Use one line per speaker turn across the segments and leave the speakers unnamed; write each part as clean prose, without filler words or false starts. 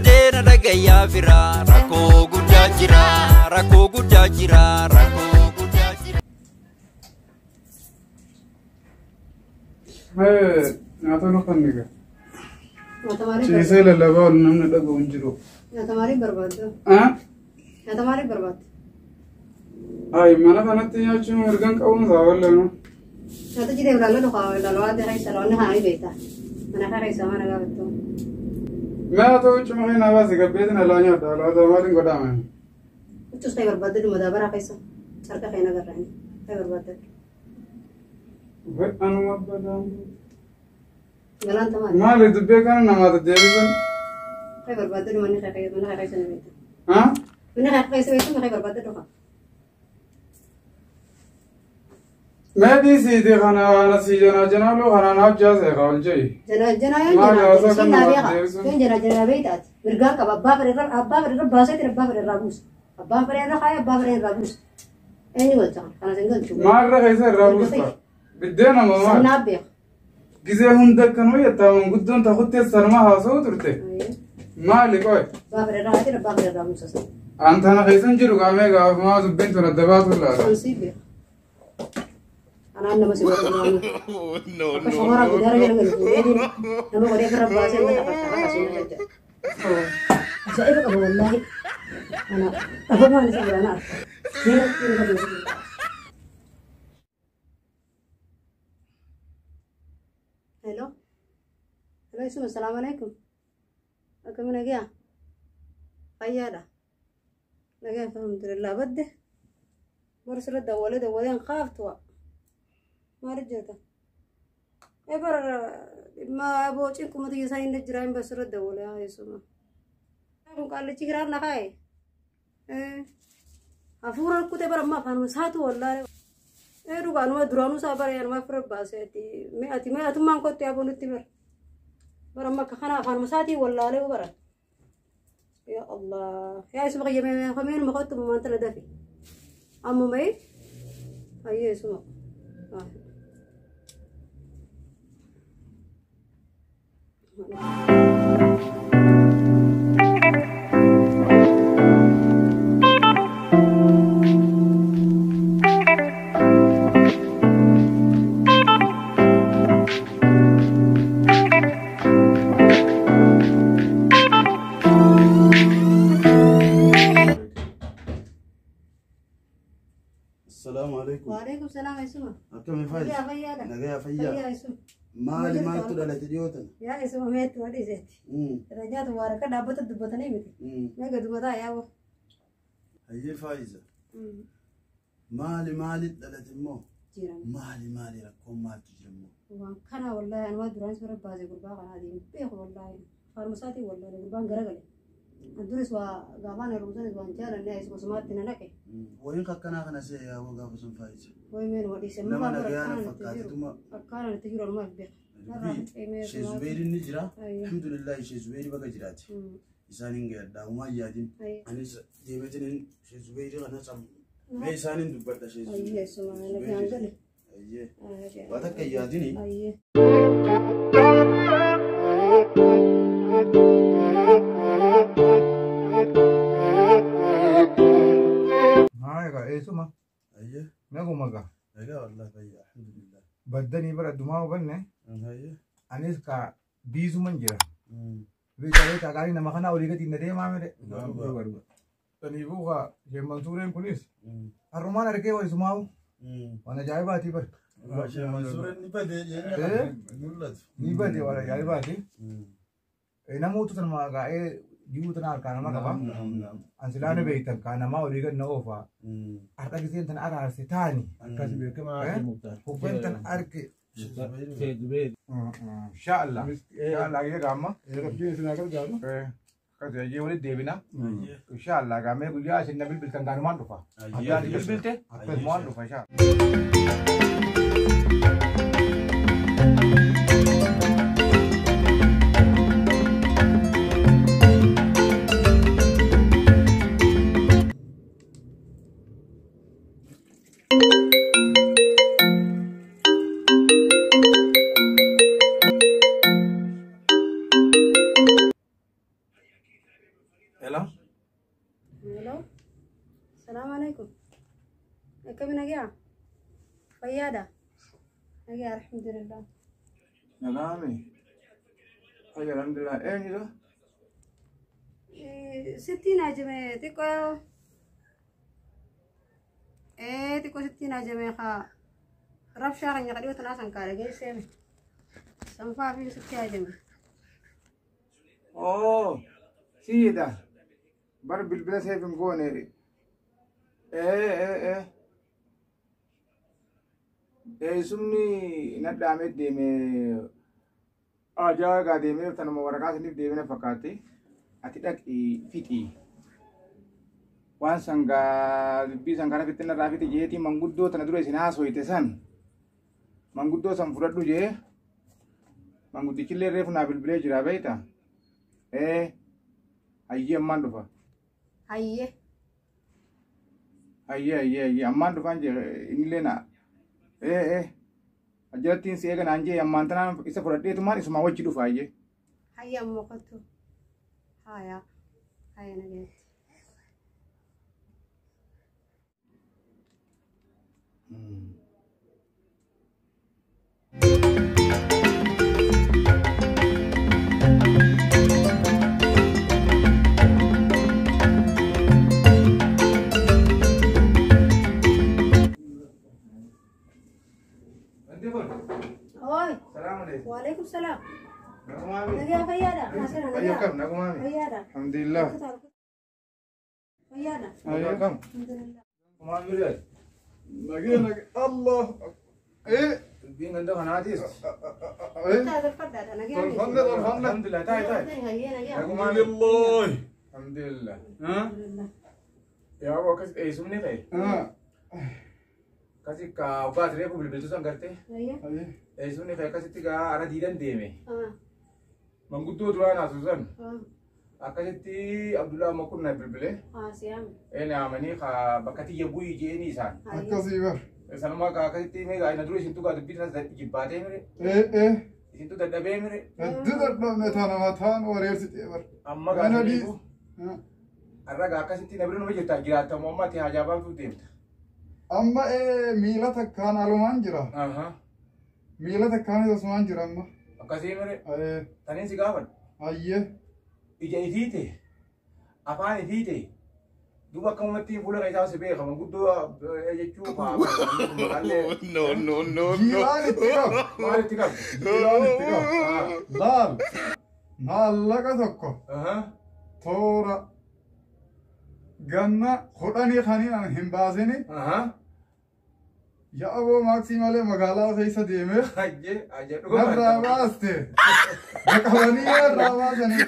Baddeena dhagayyaa fira rakkoo guddaa jira rakkoo guddaa jira rakkoo guddaa jira.
Nyaata nu fanniga. Ciisee lallabaa ol namni dhaga'u hin jiru.
Nyaata maalii barbaadda? Nyaata maalii barbaadda?
Ay, mana kanatti nyaachuun mirgan qabuun isaa walleenu.
Nyaata jiree ilaallu dhugaa ilaaluu adda keessa loonni kana ni beekta. Mana kana keessa mana gaafattu.
Mee ta'u cuma kana baase gabbeetiin alaa nyaadha. Alaa maaliin godhama?
Huccus ta'e barbaadda dhuma daabaraa keessa. Carqa keenya agarraani. Ta'e barbaadda.
Anuma badaan.
Galaan tamaali.
Maali dubbii kana namaata deebisan?
Ta'e barbaadda dhuma inni mana keessa ni beekta. Mana keessa beektu mana barbaadda dhugaa.
Mee dhiisiiti kana waan asii janaa janaa loo kana naaf jaasee ol jehi.
Janaa janaa yoon janaa siin naa beeka. Yoon janaa janaa beektaati. Mirgaan qaba abbaa fedhe irra abbaa fedhe irra baaseeti abbaa fedhe irraa buusa. Abbaan fedhe irra kaayee abbaa fedhe irraa buusa. Eenyu galcha kana kana sin galchu.
Maal irra keessa irraa buusta? Biddeena moo maal?
Sannaa beeka.
Gizee hunda akkanuma jettaa manguddoon takuttee sanuma haasa'u turte. Maali qoy?
Abbaa fedhe irraa haati abbaa fedhe irraa buusa.
Antana keessan jiru qaamee gaafumaa dubbiin tun adda baatu laata.
San sii beeka. Anaan nama si godhu duraanii. Akka shomora guddaa jala galu fuudhee nama godhee ofirra baasee nama taphatta akka siin jajja. Ajaa'iba qaba wallaahi. Ana dhabamaan isa godhana arga. Miira ittiin gadi. Hello. Hello Isuma, salaamu alaikum. Akkami nagaa? Fayyaadha. Nagaa alhamdulillah badde. Bara sirra dawwalee dawwaleen qaaftu waa. Maal jirta? Ebar dhimma boociin kumata isaa hin jira hin basirra dawwalee haa Isuma. Kun qaallichi kiraan na kaaye. Hafuura kutee bara ammaa afaanuma isaatu wallaalee. Dhugaanuma duraanuu isaa bara yaanuma fira baaseeti. Mee ati mee atummaan kottu yaa bonutti bara. Bara amma akka kana afaanuma isaatii wallaalee bara. Ya Allah. Yaa Isuma kiyya mee kameenuma kottu maanta na dafi. Ammuma ayyee Isuma.
Assalaamu alaikum.
Waalaikum salaam Isuma.
Akkami
Fayyaa
fayyaa?
fayyaadha.
Nagaya fayyaa.
Fayyaa Isuma.
Maali maaltu dhalate dhiyootan?
Yaa Isuma meetti wadhiiseeti. Irra waaraka dhaabbata dubbatanii miti. Mee gaduma ta'a yaa
Hayyee faayiza. Maali maali dhalate immoo?
Jira.
Maali maali rakkoon maaltu jira immoo?
Waan kana wallaahi anumaa duraan sirra baase gurbaa kanaa deemu beeku wallaahi. Faarmasaatiin wallaahi gurbaan garagale. An duris waa gaafaan heerumsanis waan jaalanne Isuma sumaatti na naqe.
Wayin akkanaa kana see yaa'uu gaafa sun faayiza.
Wayi meen wadhiise.
Nama nagayaa na fakkaatituma.
Akkaana itti jiru anumaaf beeka.
Ishee Zubeerin ni jira. Alhamdulillah ishee Zubeeri baga jiraati. Isaan hin gaadha. Uumaa yaadin. Anis deemeetiin ishee Zubeeri kana samu. Mee isaan hin dubbadha ishee
Ayyee
Zubeeri.
Isuma nagaan gale.
Ayyee. Waa takka hin yaadini.
Ayyee.
Haa egaa eessuma
Ayyee.
naguma gaa
Egaa wallahi fayyaa alhamdulillah.
baddanii bara addumaa hubanne
Ayyee.
anis ka biisuman jira. Beekaa beekaa qaalii nama kanaa olii gadi na deemaa mire. Saniifuu kaa isheen Mansuureen kunis har'umaan argee walisumaa'u waan ajaa'ibaatii bara.
Ishee Mansuureen ni badee
Eh?
jeenya mul'atu.
Ni bade waan ajaa'ibaati. Namoota tanuma gaa'ee jiruu tana harkaa nama qaba. An silaa ni beektan kaa namaa olii gad na oofaa. Har'a giseen tana araarse taani.
Akkas beekamaa Muktaar.
Hoggan tan arge.
Shee Zubeeri.
Inshaallah. Inshaallah gee gaamma.
Rabbiin isin haa gargaaru.
Akkas jee walitti deebina. Inshaallah gaamee guyyaa isin na bilbiltan gaanumaan dhufa. Guyyaa isin bilbilte akkanumaan dhufa inshaallah.
Fayyaadha. Nagaa alhamdulillah.
Nagaami. Fayyaa alhamdulillah. Eenyudha?
Sittiin ajame xiqqoo. Xiqqoo sittiin ajame haa. Rabshaa kan dhiyoo tanaa san kaadha geessee. Sanfaa fi sitti ajame.
Oo, siidha. Bar bilbila seef hin goone. Eessumni nadhaamee deeme ajaa'iba deemee tanuma waraqaa isiniif deemee fakkaatti. Ati dhaqi fixi. Waan sangaa dubbii san kana fixinna irraa fixi jeetii manguddoo tana dura isin haasoyte san manguddoo san fudhadhu jee manguddichillee reefu naa bilbilee jira beekta. Hayyee ammaan dhufa.
Hayyee.
Hayyee ammaan dhufaan jee innillee na ajalattiin si eega naan jee ammaan tanaan isa fudhadheetumaan isumaa wajji dhufa hayyee.
Hayyee ammoo kottu. Haya. Haya nageetti. Oi.
Salaam alaikum.
Waalaikum salaam.
Nagumaami.
Nagaa fayyaadha.
Fayyaa kam nagumaami.
Fayyaadha.
Alhamdulillah.
Fayyaadha.
Fayyaa kam.
Alhamdulillah.
Kumaami biraati.
Nagee nagee Allah.
Dubbiin ganda kanaatis.
Tolfanne
Tolfanne tolfanne.
Alhamdulillah taa'e taa'e.
Nagumaami. Alhamdulillah.
Alhamdulillah. Yaa akkas eessumni ta'e. Akkasi ka obbaa reefu bilbiltuu san gartee. Eessumni ta'e akkasitti gaa ara diidan deeme. Manguddoo duraan haasuu san akkasitti Abdullaa Makkun na bilbilee. Naamanii bakka tiyya bu'ii jeeni isaan.
Akkasii bar.
Sanumaa akkasitti meeqa ina dura isintu gaa dubbii sanas jibbaatee mire. Isintu dadhabee mire.
Hedduu dadhabne tana mataan wareersitee bar.
Amma gaa har'a gaa akkasitti na bira numa jirta jiraattamu amma ati haajaa baaftuu deemta.
Amma miila takkaan alumaan jira. Miila takkaan asumaan jira amma.
Akkasii mire. Taniin si gaafadhu.
Hayyee.
Ija ifiite afaan ifiite duuba akkamumatti fuula keessaa si beeka manguddoo jechuu
No, no, no, no.
Jilaan itti qabu.
Maal itti qabdu?
Jilaan itti qabu. Laal. Maallaqa tokko. Toora. Ganna 10 kaniin hin baasini. Yaa aboo maaksii malee magaalaa keessa deemee. Narraa baaste. Naqabanii narraa baasanii.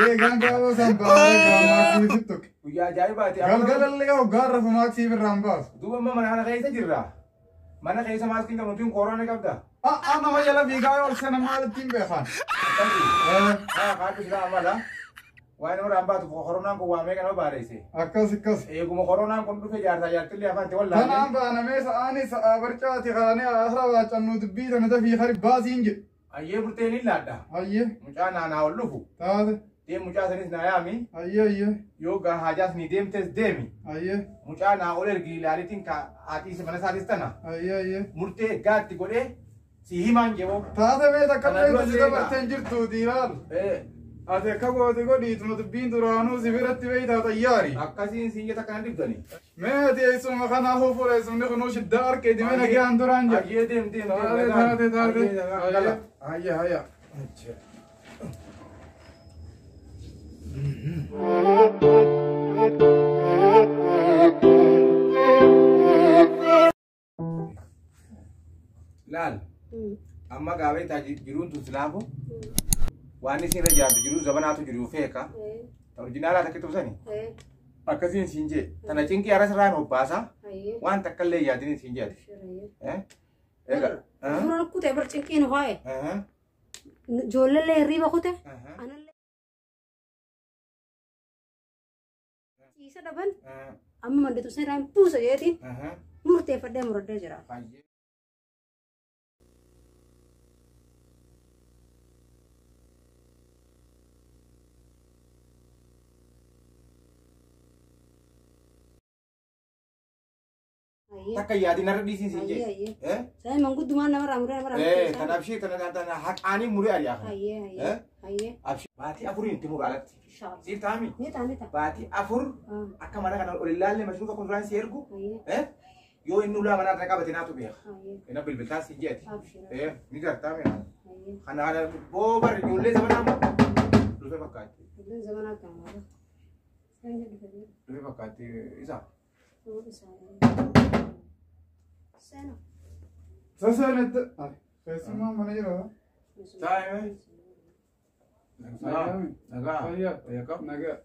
Eegaan gaafa san baasee maaksii fi tuqe.
Guyyaa ajaa'ibaati.
Galgalallee hoggaan rafu maaksii birraan baasu.
Duuba amma mana kana keessa jirra. Mana keessa maaskiin qabnu tun kooroona qabda.
Nama jala fiigaa ol sana maal ittiin beekan?
Kaadhu silaa amala. Waan nama baatu koronaan kun waamee kana baareesse.
Akkas akkas.
Eeguma koronaan kun dhufe jaarsaa jaartillee afaan itti wallaalee.
Tanaan baanamee sa'aanii sa'a barcaati kaanee asra baacannu dubbii tana dafii hari baasiin jedhe.
Ayyee burteen hin laadda.
Ayyee.
Mucaa naanaa ol dhufu.
Taate.
Deem mucaa sanis naa yaami.
Ayyee ayyee.
Yoo gaa haajaas ni deemtes deemi.
Ayyee.
Mucaa naa ol ergi ilaalitiin ka haatiis mana isaatis tana.
Ayyee ayyee.
Murtee gaatti godhee si himaan jeboo.
Taate mee takka illee si dabarteen jirtu diiraal. Ati akka goote godhiituma dubbiin duraanuu si biratti beeytaa xayyaari.
Akkasiin siin jeta kana dibdani.
Mee ati eessuma kanaa fuula eessumni kunuu shiddaa harkeeti mee nagaan duraan jira.
Ayyee deem deem
deem. Taate taate taate. Hayya hayya.
Laal. Amma gaabee jiruun tun silaafuu. Waan isin irra jiraatu jiru zabanaatu jiru feeka. Orjinaalaa takka tubsani. Akkasiin siin jee. Tana cinqii aras irraan obbaasa. Waan takka illee yaadin siin jeeti. Egaa.
Suuraan kutee bar cinqiin ho'e. Ijoollee hirriiba kute. Anallee. Ciisa dhaban. Amma manditu seeraan buusa jeetiin. Murteeffadhee muradhee jira.
Takka yaadin narra dhiisin siin jee.
Sai manguddumaan namarraa muree namarraa
Eh tan abshir tan tan haqaanii muree ari'aa kana.
Hayyee hayyee hayyee.
Abshir baatii afuriin itti muru alatti.
Inshallah.
Siif taami?
Ni ta'a ni ta'a.
Baatii 4 akka mana kana ol ilaalle mashruufa kun duraan si ergu.
Hayyee.
Yoo inni ulaa manaa irra qabate naatu beeka.
Hayyee.
Ina bilbiltaa siin jeeti.
Abshir.
Ni gartaa mee?
Hayyee.
Kana kana boo barri ijoollee zamanaa moo? Dhufe fakkaatti.
Ijoolleen zamanaa akkam waan jedhu fedhe.
Dhufe fakkaatti isa.
Seena.
Saseenette. Keessummaan mana jira.
Taa'ime.
Nagaa.
Nagaa.
Fayyaa.
Fayyaa qab.
Nagaa.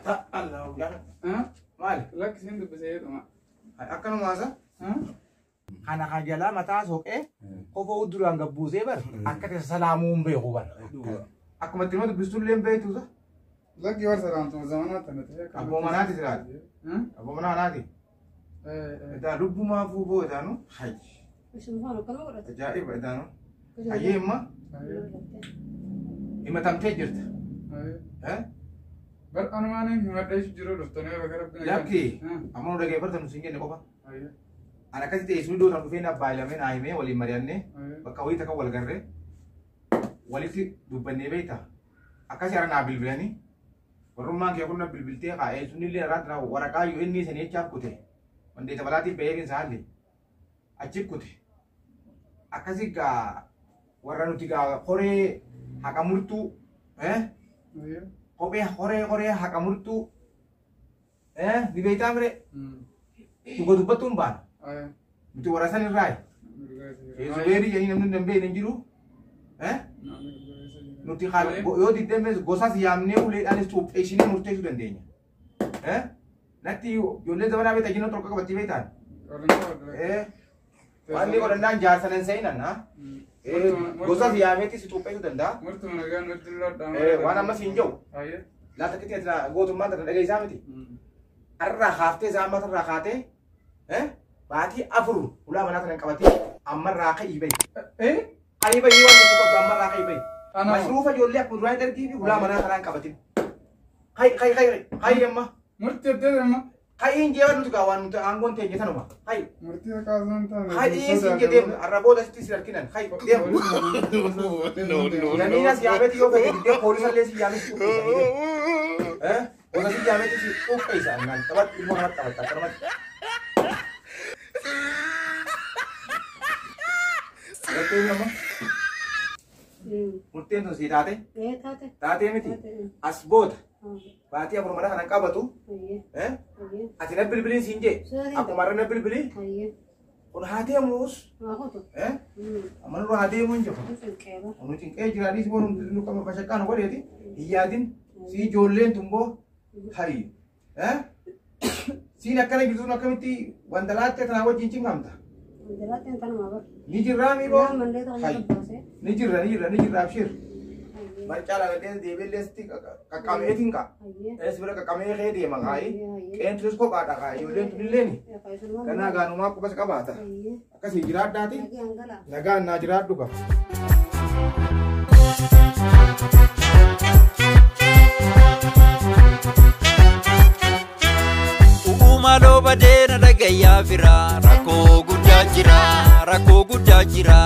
Ta Allah. Maali?
Lakkisiin dubbisee jedhuma.
Akkanumaasa. Kana kan jalaa mataa soqee kofoo duraan gabbuusee bar akka tasa salaamuu hin beeku bar. Akkuma itti nama dubbistullee hin beektuusa.
Lakki war salaamtuma zamanaa tana ta'e.
Abboo manaati siraati. Abboo manaa naati. Edaa lubbumaa fuuboo edaanu. Hayyi.
Ishuma akkanuma godhate.
Ajaa'iba edaanu. Hayyee imma himatamtee jirta.
Bar anumaan himadhee jiru dhuftanii bakka rabbi
Lakki amma nu dhageeffartan nu siin jenne qofa. Ani akkasitti teessumni iddoo sana dhufee na baayilamee naa himee waliin mari'annee bakka wayii takka wal garree walitti dubbannee beekta. Akkasii hara naa bilbilanii warrummaan kee kun na bilbiltee kaa'ee sunillee irraa na waraqaa yoo inni sanii jechaaf kute wandeeta balaatiin ba'ee fi saalli achi kute. Akkasii gaa warra nuti gaa koree haqa murtuu kophee koree koree haqa murtuu ni beektaa mire dhuga dubbattuun baana. Nuti warra san irraayi. Zubeerii jedhanii namni hin beekne hin jiru. Nuti yoo diddeemes gosas yaamnee uleedhaanis cuupheessinee murteessuu dandeenya. Natti ijoollee zamanaa beektaa jiran torqa qabattee beektaan. Waan inni godhannaan jaarsan hin seenan. Gosas yaameetti si cuupheessuu danda'a. Waan ammas hin jiru. Laata kitti gootummaan tana dhageessaa miti. Har'aa haaftee zaamata irraa kaatee baatii 4 ulaa manaa kana qabatee ammarraa ka'ii bahi. Ka'ii bahi waan tokko qabdu ammarraa ka'ii bahi. Masruufa ijoollee akkuma duraan dargii fi ulaa manaa kanaan qabatin. Ka'i ka'i ka'i ka'i amma.
Murtii adda amma.
Ka'iin jeewa nuti gaa waan nuti aangoon teenye tanuma. Ka'i.
Murtii kaasuun taane.
Ka'i siin jedhee har'a booda sitti si harkinan. Ka'i deemu. Namiinas yaameeti yoo fedhe diddee poolisallee si yaamee si cuupheessa. Gosa si yaameeti si cuupheessa. Naan taphadhu ilmoo namatti taphatta akkanumatti. Murteen sun sii taate? Taatee miti? As booda baatii 4 mana kanan qabatu. Ati na bilbiliin siin jee? Akkuma har'a na bilbilii? Kun haa deemuus. Amma nurra haa deemuu hin jiru. Nu cinqee jiraadhiis boo nu qaba bashaqqaan godheeti. Hin yaadin. Sii ijoolleen tun boo hayi. Siin akkana jirtu sun akkamitti wanta laattee tanaa wajjin cinqamta? Ni jirraa mi boo? Hayi. Ni jirra ni jirra ni jirra abshir. Barcaa lagadhee deebiillee sitti qaqqameetiin ka'a. Ees bira qaqqamee kee deema kaayi. Qeentus kophaadha kaayi. Ijoolleen tunilleeni. Ganaa gaanumaa qubas qabaata. Akkasii jiraadhaati. Nagaan naa jiraadhu qaba.
Maaloo badeena dhagayyaa fira rakkoo guddaa jira rakkoo guddaa jira.